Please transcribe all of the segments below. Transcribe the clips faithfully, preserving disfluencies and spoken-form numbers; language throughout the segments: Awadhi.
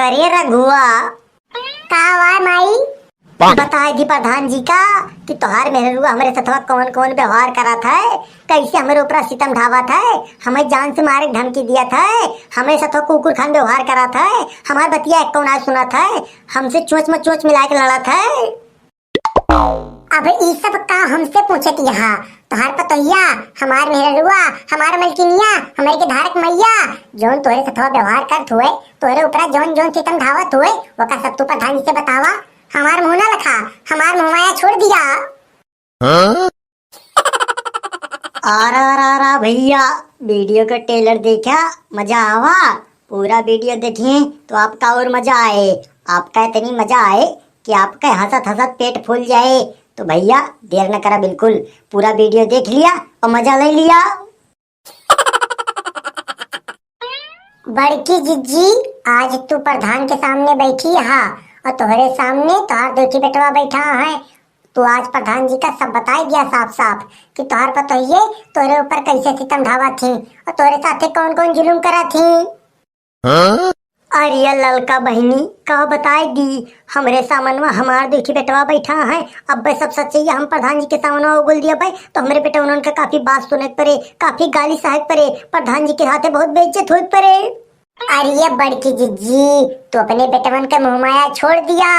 अरे रघुआ। का हुआ माई? बताए दी प्रधान जी का कि तोहार मेहरुआ हमरे सथवा कौन कौन व्यवहार करत है, कैसे हमरे ऊपर सितम ढावत है, हमें जान से मारे के धमकी दियत है, हमरे सथवा कुकुर खान व्यवहार करत है, हमार बतिया एक कौन आज सुनत है, हमसे चोंच में चोंच मिला के लड़त है। अब ई सब का हमसे पूछत यहाँ? तोहार पतोहिया, हमार मेहरुआ, हमार मलकिनिया, हमरे के धारक मैया, जौन तोहरे सथवा व्यवहार करत हुए, तोहरे ऊपरा जौन जौन सितम ढावत हुए, ओका सब तू प्रधान जी से बतावा। हमार मुँह ना लखा, हमार मुँह माया छोड़ दिया। हाँ? आरा रा रा भैया, वीडियो का ट्रेलर देखा, मजा आवा। पूरा वीडियो देखिए तो आपका और मजा आए। आपका इतनी मजा आए कि आपका हंसत हंसत पेट फूल जाए। तो भैया, देर न करा बिल्कुल, पूरा वीडियो देख लिया और मजा ले लिया। बड़की जिज्जी, आज तू प्रधान के सामने बैठी हा और तोहरे सामने तोहार दुखी बेटवा बैठा है। तू आज प्रधान जी का सब बताई दिया साफ साफ कि तोहार पतोहिए तोहरे ऊपर कैसे सितम ढावा थी और तोहरे साथे कौन कौन जुलुम करा थी। हाँ? अरे ललका बहिनी, का बताई दी, हमरे सामनवा हमार दुखी बेटवा बैठा है। अब बे सब सच्चाई हम प्रधान जी के सामनवा उगल दिया बे, तो हमरे बेटवनन का काफी बात सुने के पड़े, काफी गाली सहे के पड़े, प्रधान जी के हाथे बहुत बेइज्जत होए के पड़े। अरे बड़की जिज्जी, तू अपने बेटवन के मुँह माया छोड़ दिया,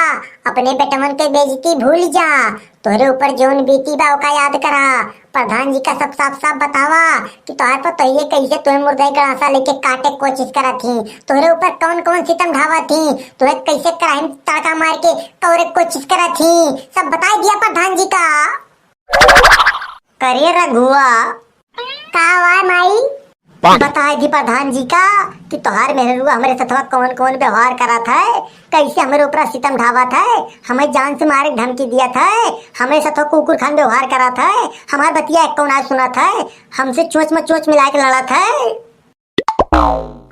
अपने बेटवन के बेइज्जती भूल जा। तोहरे ऊपर जौन बीती बा ओका याद करा। प्रधान जी का सब साफ साफ बतावा कि तोहार पतोहिए कैसे तोहे मुर्दई गड़ासा लेके काटे के कोशिश करत ही, तोहरे ऊपर कौन कौन सितम ढावत ही, तोहे कैसे कराही में तड़का मार के कौरे के कोशिश करत ही, सब बताई दिया प्रधान जी का। करे रघुआ। का हुआ माई? बताई दी प्रधान जी का कि तोहार मेहरुआ हमरे सथवा कौन कौन व्यवहार करत है, कैसे हमरे ऊपर सितम ढावत है, हमें जान से मारे के धमकी दियत है, हमरे सथवा कुकुर खान व्यवहार करत है, हमार बतिया एक कौन आज सुनत है, हमसे चोंच में चोंच मिला के लड़त है।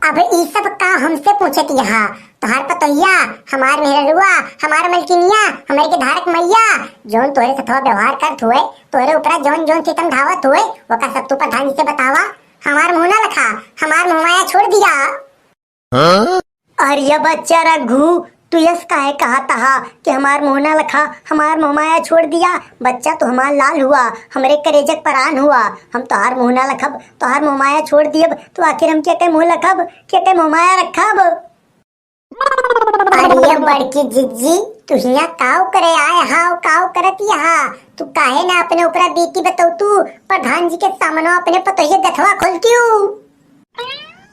अब ई सब का हमसे पूछत यहाँ? तोहार पतोहिया, हमार मेहरुआ, हमार मलकिनिया, हमरे के धारक मैया, जौन तोहरे सथवा व्यवहार करत हुए, तोहरे ऊपरा जौन जौन सितम ढावत हुए, ओका सब तू प्रधान जी से बतावा। हमार मुँह ना लखा, हमार मुँह माया छोड़ दिया। हाँ? अरे बच्चा रघु, तू यस काहे कहत हा कि हमार मुँह ना लखा, हमार मुँह माया छोड़ दिया? बच्चा, तू हमार लाल हुआ, हमरे करेजक परान हुआ। हम तोहार मुँह ना लखब, तोहार मुँह माया छोड़ दियब, तो आखिर हम के के मुँह लखब, के के मुँह माया रखब? अरे बड़की जिज्जी, तू हियाँ काव करे आए हा, काव करत यहाँ? तू काहे ना अपने ऊपरा बीती बतौतू, प्रधान जी के सामने अपने पतोहिए गथवा खोलतियू।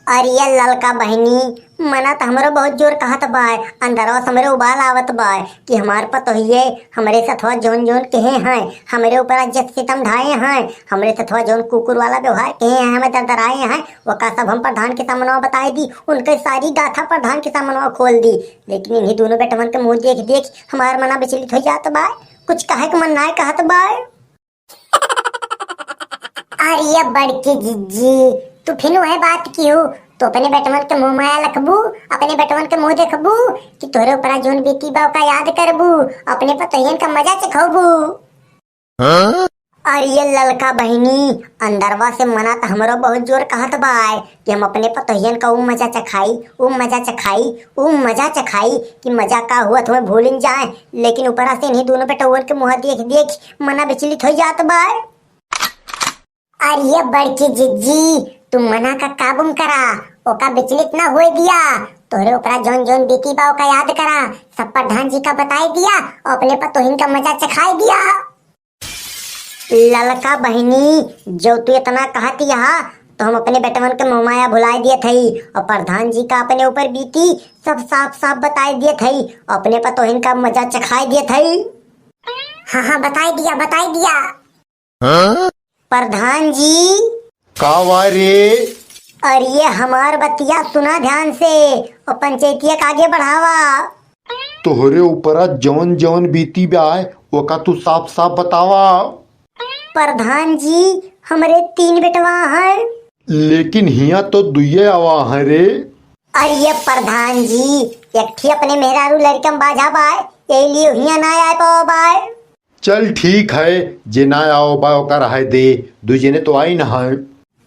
अरे ललका बहिनी, मना त हमरो बहुत जोर कहत बाय, अंदरवा से हमरे उबाल आवत बाय कि हमार पतोहिए हमरे सथवा जौन जौन कहे हैं, हमरे ऊपर अज्जत सितम ढाए हैं, हमरे सथवा जौन कुकुर वाला व्यवहार कहे हैं, हमें दरदराए हैं, ओका सब हम प्रधान के सामनवा बताए दी, उनके सारी गाथा प्रधान के सामनवा खोल दी। लेकिन इन्हीं दोनों बेटवन के मुँह देख देख हमार मना विचलित हो जात बाय, कुछ कहे के मन नाय कहत बाय। अरे बड़की जिज्जी, तू फिर वह बात किहू, तू अपने बेटवन के मुँह माया लखबू, अपने बेटवन के मुँह देखबू कि तोहरे ऊपरा जौन बीती बा ओका याद करबू, अपने पतोहियन का मजा चखबू। हाँ? अरे ललका बहिनी, अंदरवा से मना त हमरो बहुत जोर कहत बाय कि हम अपने पतोहियन का ऊ मजा चखाई, ऊ मजा चखाई, ऊ मजा चखाई कि मजा का हुआ तुम्हें भूलिन जाए, लेकिन ऊपरा से इन्हीं दोनों बेटवन के मुँह देख देख मना विचलित हो जात बाय। अरे बड़की जिज्जी, तू मना का काबू में करा, ओका विचलित ना होए दिया। तोहरे ऊपरा जौन जौन बीती बा ओका याद करा, सब प्रधान जी का बताई दिया, अपने पतोहिन का मजा चखाई दिया। ललका बहिनी, जो तू इतना कहत यहाँ, तो हम अपने बेटवन के मोहमाया भुलाए दियत हई और प्रधान जी का अपने ऊपर बीती सब साफ साफ बताए दियत हई, अपने पतोहिन का मजा चखाए दियत हई। हाँ हाँ, बताई दिया, बताई दिया। हाँ? प्रधान जी। का वा रे? अरे ये हमार बतिया सुना ध्यान से और पंचायतिया का आगे बढ़ावा। तोहरे ऊपरा जौन जौन बीती बा, ओका तू साफ साफ बतावा। प्रधान जी, हमरे तीन बेटवा हैं। लेकिन हियाँ तो दुइये आवा हैं रे। अरे ये प्रधान जी, एक ठी अपने मेहरारू लड़कम बाझा बाय, यही लिए हियाँ ना आए पावा बाय। चल ठीक है, जे ना आओ बा ओका रहे दे, दुइ जने तो आई ना है।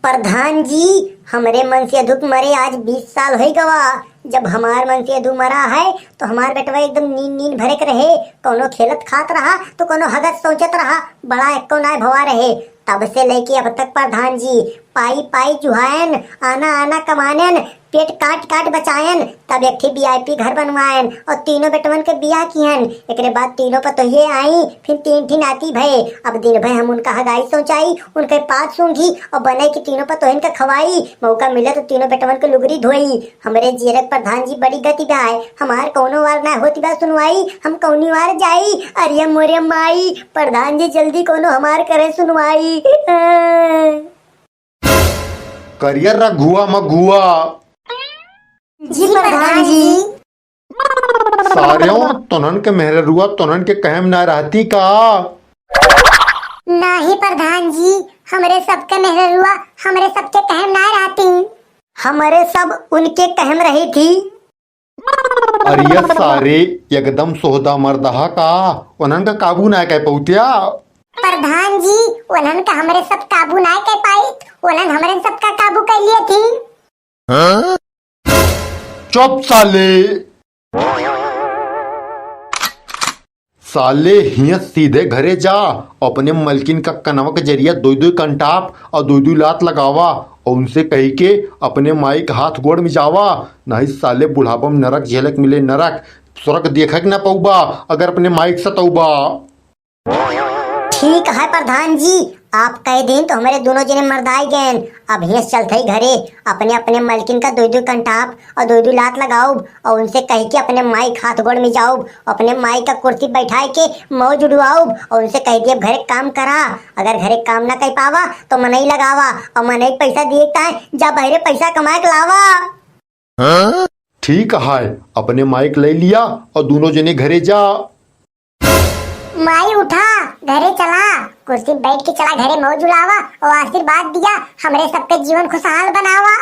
प्रधान जी, हमरे मन से दुख मरे आज बीस साल होई गवा, जब हमार मनसेधू मरा है, तो हमार बेटवा एकदम नीन नीन भरे के रहे। कौनो खेलत खात रहा, तो कौनो हगत सोचत रहा, बड़ा एक्को नाय भवा रहे। तब से लेके अब तक प्रधान जी, पाई पाई जुहायन, आना आना कमानेन, पेट काट काट बचायन, तब एक ठे VIP घर बनवायन और तीनों बेटवन के बियाह किहन। एकरे बाद तीनों पतोहिए आई, फिर तीन ठी नाती भये। अब दिन भर हम उनका हगाई सोचाई, उनके पाद सूंघी और बने कि तीनों पतोहिन के खवाई। मौका मिले तो तीनों बेटवन के लुगरी धोई। हमरे जियरे के प्रधान जी बड़ी गति बा है, हमार कौनो वार ना होती बा सुनवाई, हम कौनी वार जाई? अरे मोरे माई, प्रधान जी जल्दी कौनो हमार करे सुनवाई। करिया रघुआ मगुआ। जी प्रधान जी। सारेओ, तोनन के मेहररुआ तोनन के कहम ना रहती का? नाही प्रधान जी, हमरे सबके मेहररुआ हमरे सबके कहम ना रहती। हमरे सब उनके कहम रही थी। अरे सारे, एकदम सोहदा मर्दहा का, उन्हन का काबू ना कर पौत्या। प्रधान जी, उन्हन का हमरे सब काबू ना कर पाई, उन्हन हमरे सबका काबू कर लिए थी। चुप साले। साले हियत सीधे घरे जा, अपने मलकिन का कनवा के जरिया दुई दुई कंटाप और दुई दुई लात लगावा और उनसे कही के अपने माई के हाथ गोड़ मिजावा, नहीं साले बुढ़ापा में नरक झेलक मिले नरक, स्वर्ग देखक ना पौबा अगर अपने माई के सतौबा। ठीक है प्रधान जी, आप कह दें तो हमरे दोनों जने मर्दाई गएन। अब हियस चलत ही घरे, अपने अपने मलकिन का दुई दुई कंटाप और दुई दुई लात लगाउब और उनसे कह के अपने माई के हाथ गोड़ मिजाउब, अपने माई का कुर्सी बैठाए के मौज उड़वाउब और उनसे कह दिए घरे काम करा, अगर घरे काम ना कर पावा तो मनई लगावा और मनई पैसा दिए ताए जा बहरे पैसा कमाए के लावा। ठीक है, अपने माई के ले लिया और दोनों जने घरे जा। माई उठा, घरे चला, कुर्सी बैठ के चला घरे मौज उड़ावा और आशीर्वाद दिया, हमरे सबके जीवन खुशहाल बनावा।